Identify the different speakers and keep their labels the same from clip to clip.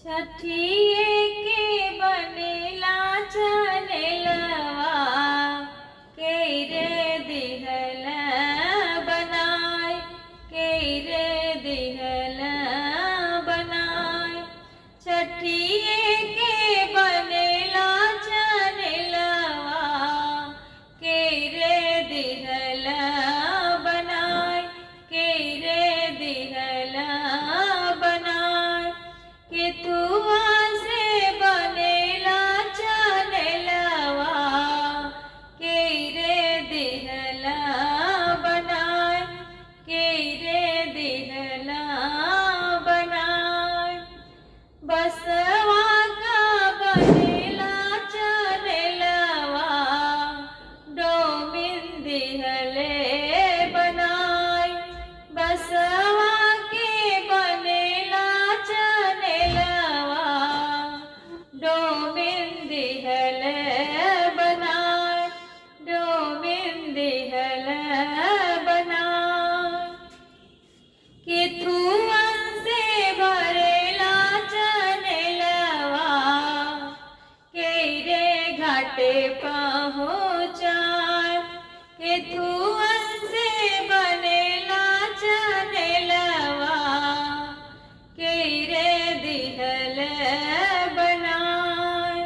Speaker 1: छठिए के बनेला चनेलवा के रे दिहल बनाय, के रे दिहल बनाय। छठिए के बनेला चनेलवा के रे दिहल बनाय, के रे दिहल बनाय। केतुआ से बनेला चनेलवा के रे दिहला बनाय, के रे दिहला बनाय। बसवा का बनेला चनेलवा डोमिन दिहले बनाय। बसवा के बनेला चनेलवा डोमिन दिहले बनाय, डोमिन दिहले बनाय। केथुअन से भरेला चनेलवा के रे घाटे पहुँचाय। केथुअन से बनेला चनेलवा के रे दिहल बनाय।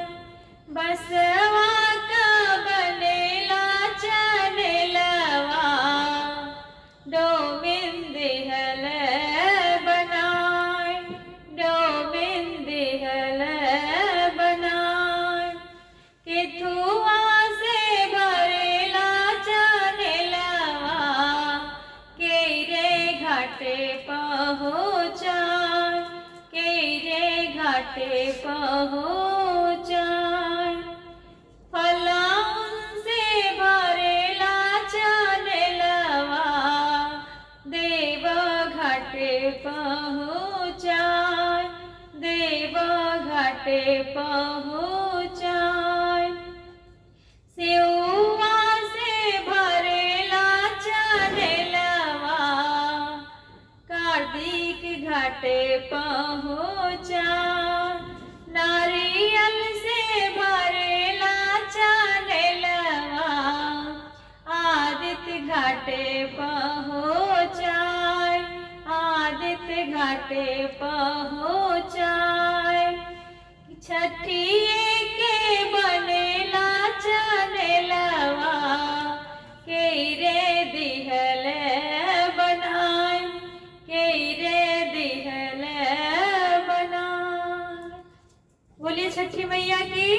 Speaker 1: बसवा का बनेला चनेलवा डोमिन दिहल बनाय, डोमिन दिहल बनाय। केथुआ से भरेला चनेलवा के रे घाटे पहुँचाय, के रे घाटे पहुँचाय। फलाउन से भरेला चनेलवा देव घाटे पहुँचाय, देव घाटे पहुँचाय। सेउआ से भरेला चनेलवा कार्तिक घाटे पहुँचाय। नारियल से भरेला चनेलवा आदित्य घाटे पहुँचाय, आदित्य घाटे पहुँचाय। छठिए के बनेला चनेलवा के रे दिहल बनाय, के रे दिहल बनाय। बोलिए छठी मैया की।